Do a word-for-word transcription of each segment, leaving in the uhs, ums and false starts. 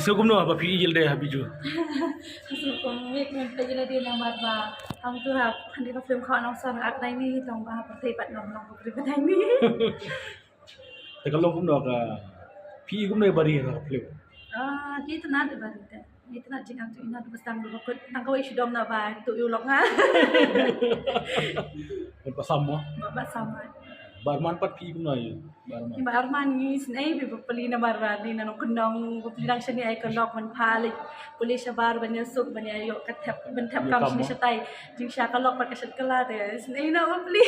Sngewbha kumno ba phi ïa lade ha Bijou? Sngewbha kumno ba phi ïa lade namar ba hangtu ha hynrei ka film Khaw Nongsor nga act dei ni tang ba ha pyrthei pat ngam long ba pyrthei dei ni. Te ka long kumno ka phi kumno ba ri ha ka film? Ah, ki itynnad ba ri te. Itynnad jingangtu itynnad ba sdang ba kut tang kawei shu dom na ba tu ïa u lok nga. Ba sam mo? Ba sam mo. Ba Arman pat phi kumno ïa? Ba Arman. Ba Arman ngi snei ba peli namar ba ni na nongkyndong ba peli dang shane ai ka lok man pha leh. Pule shabar ban ïa suk ban ïa ïoh ka thep ban thep kam shane shatai. Jingshah ka lok pat ka shet kylla te snei na ba peli.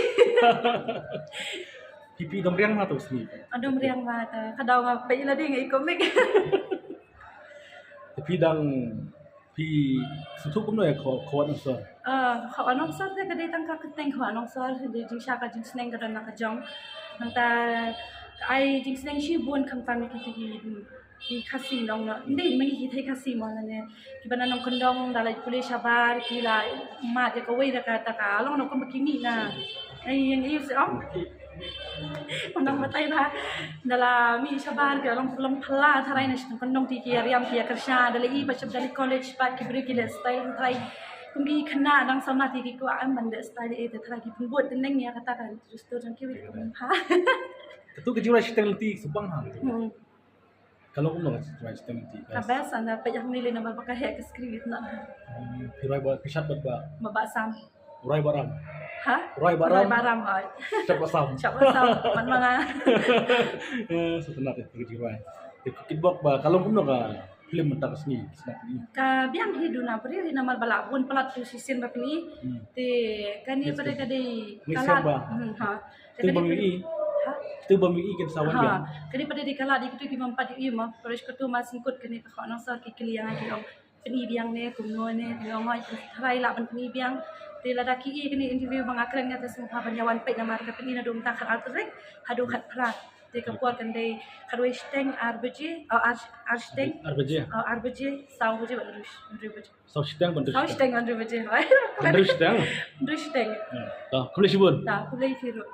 Phi phi dom riang ma to snei. Dom riang ma ta ka daw nga pei la ding ai komik. Te phi dang phi sngewthuh kumno ïa Khaw Nongsor? Ah, Khaw Nongsor te ka dei tang ka kyrteng Khaw Nongsor, dei jingshah ka jingsneng ka don na ka jong. Nangta ai jingsneng shibun khamtam ïa kita ki ki Khasi nong no. Ndei mynta ki thei Khasi mo lane. Kiba na nongkyndong da la pule shabar ki la mad ïa kawei da kata ka long nongkyndong ba ki mih na. Ai ïa ngi ïa se ong. Nang batai ba da la mih shabar ki long long phala tharai na shnong kyndong ti ki ïa riam ki ïa kyrshan da la i ba shap da la college pat ki briew ki leh style tharai. Kum ki khynnah dang samla ti ki kwah ban leh style eh te tharai ki pynbud te neng ïa kata ka register jong ki wei kum ha. Katu ka jingrwai shiteng lynti sngewbha ha. Hmm. Ka long kumno ka jingrwai shiteng lynti? Ka best, ynda peit hangne lei namar ba ka heh ka screen na. Hmm, phi rwai ba phi shad bad ba? Ba Bah Sam. Rwai Bah Ram. Ha? Rwai Bah Ram. Rwai Bah Ram, oi. Shad Bah Sam. Shad Bah Sam. Man ma nga. Eh, sngewtynnat ïa ka jingrwai. Te kitbok ba ka long kumno ka film mynta ka sngi, sngap ni. Ka biang hi duna briew hi namar ba la bun palat tu shisien ba pynï. Hmm. Te kane pat ka dei ka lad. Hmm, ha. Te ba mi i. Ha? Te ba mi i kin sawan biang. Kane pat ka dei ka lad ïa kitu ki bym pat ïohi mo. Paresh katu ma sngkut kane ka Khaw Nongsor ki kylli ïa nga ki ong pynï biang ne kumno ne, ki ong oi tharai lah ban pynï biang. Te lada ki i kane interview ba nga kren nga te sngewbha ban ïa wan peit namar ka pynï naduh mynta khatar tarik haduh khatphra. Te ka por kan dei khatwei shiteng, ar baje, oh, ar, ar shiteng. Ar baje. Oh, ar baje, saw baje bad hynriew, hynriew baje. Saw shiteng bad hynriew shiteng. Saw shiteng bad hynriew baje. Hynriew shiteng. Hynriew shiteng. Hmm. Ta, khublei shibun. Ta, khublei phi ruh.